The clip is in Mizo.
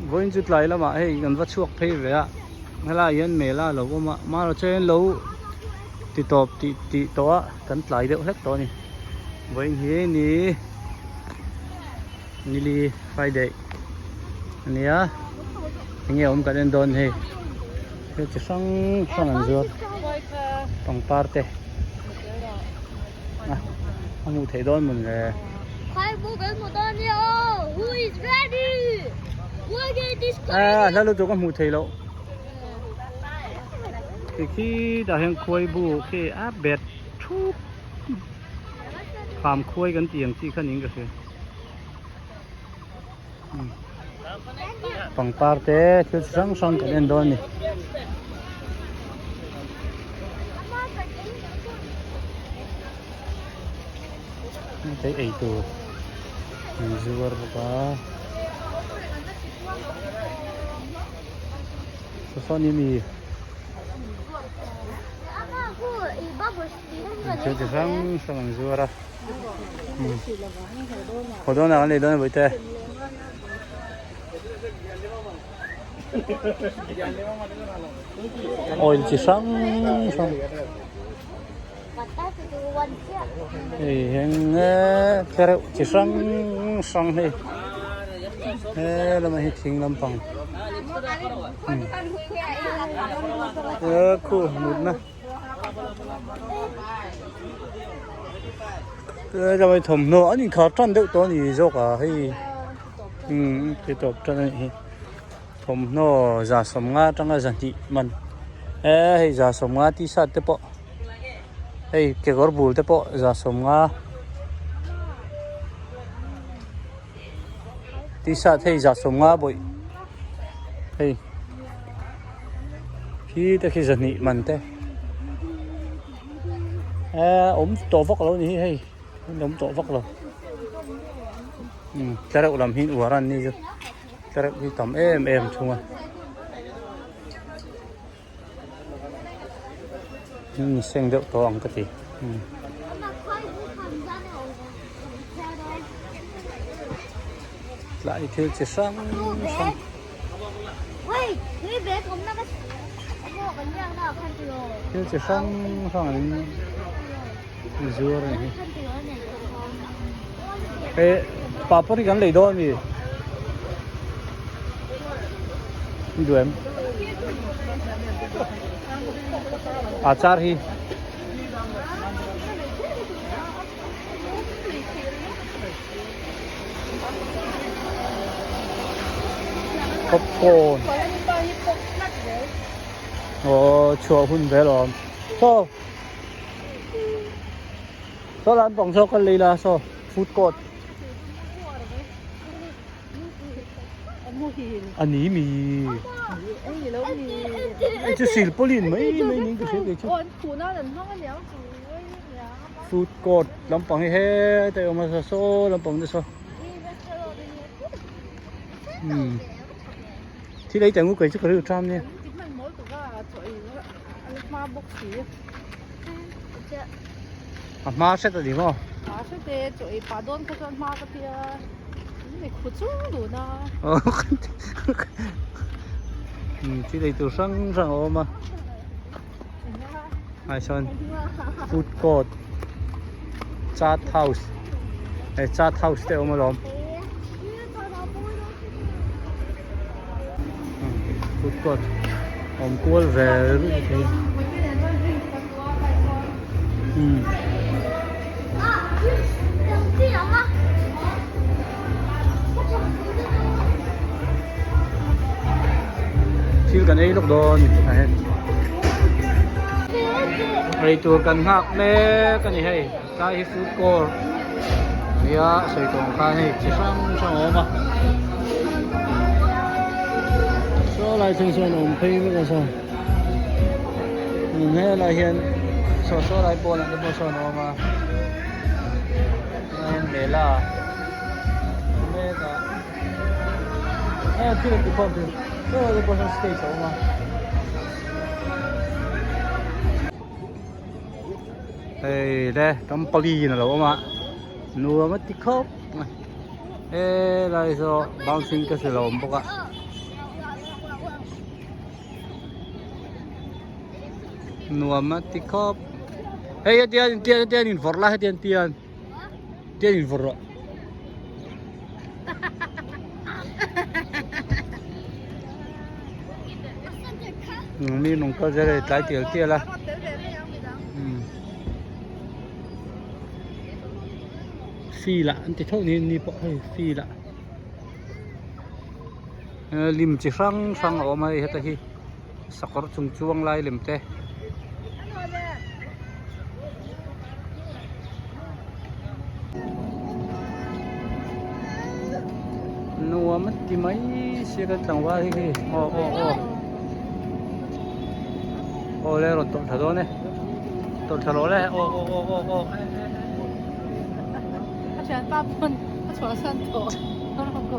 Vawiin chu tlai lamah hei kan va chhuak phei ve a helaiah hian mela a lo awm a amaherawhchu chuan lo ti tawp tih tih tawh a kan tlai deuh hlek tawh a ni vawiin hi ni nili friday a nia enge awm kan en dawn hei thil chi hrang hrang an zuar pangpar te. A hmuh theih dawn mawn le. A hla lutuk a hmuh theih loh. Khi khi tah hian khuai bu khi a bet thup kham khuai kan tih ang chi kha niin ka hria. Pangpar te thil chi hrang hrang kan en dawn a ni. Hei ei tur an zuar bawk a. Saw saw ni mi. Thil chi hrang hrang an zuar a. Haw dawn ah kan lei dawn a bawihte. Oil chi hrang hrang. Hei heng tlereuh chi hrang hrang hei. He lamah hi thing lampang. He khu mutna. Helai thawmhnaw an inkhar tan deuh tawh a ni zawk a hei umm ti tawp tan a nih hi thawmhnaw za sawmnga atanga zahnih man e hei za sawmnga t-shirt te pawh hei kekawr bul te pawh za sawmnga t-shirt hei za sawmnga bawih hei khi te khi zahnih man te eh awm tawh vak lo a ni hi hei an awm tawh vak lo umm tlereuh lam hi uar a an ni chu tlereuh hi tam em em thung a ni seng deuh tawh ang ka ti umm. Tlai thil chi hrang hrang. Thil chi hrang hrang an zuar a ni hi. He papawr hi kan lei dawn a mi? Ni duh em? Achar hi. Popcorn aw chhuah hun vel a awm saw saw lampang saw kal lei la saw food court a ni mi chu silpaulin mai mai niin ka hria kei chu. Food court lampang hi hetai a awm a saw lampang te saw umm thil ei teng u kei chu ka rilru ṭam nia. A hma hret a ni maw? Umm thil ei tur hrang hrang a awm a. Ai sawn food court chat house hei chat house te a awm alawm food court awm kual ve ruih thei umm. Thil kan ei lawk dawn a ni ei tur kan nghak mek a ni hei tlai hi food court nia sawi tawh ang khan hei chi hrang hrang a awm a saw lai thleng sawn a awm phei vek a saw helai hian saw saw lai pawnah te pawh sawn a awm a. Mela mek a eh thil an ti khawm thin saw te pawh sawn stage a awm a hei le trampoline a lo awm a nuam a ti khawp mai helai saw bouncing castle a awm bawk a. Nuam a ti khawp. Hei hetian tian hetian in vawrh la hetian tian tian in vawrh rawh. Mi nung kal zel a tlai tial tial a. Feel ah an ti tho ni ni pawh hei feel ah. Lim chi hrang hrang a awm a hei heta hi sakawr chung chuang lai lem te. Nuam a ti mai sia kan tlangval hi khi aw aw aw aw le rawn tawlh thla dawn e tawlh thla rawh le aw aw aw aw aw A thianpa pawn a chhuahsan tawh a rawn ko.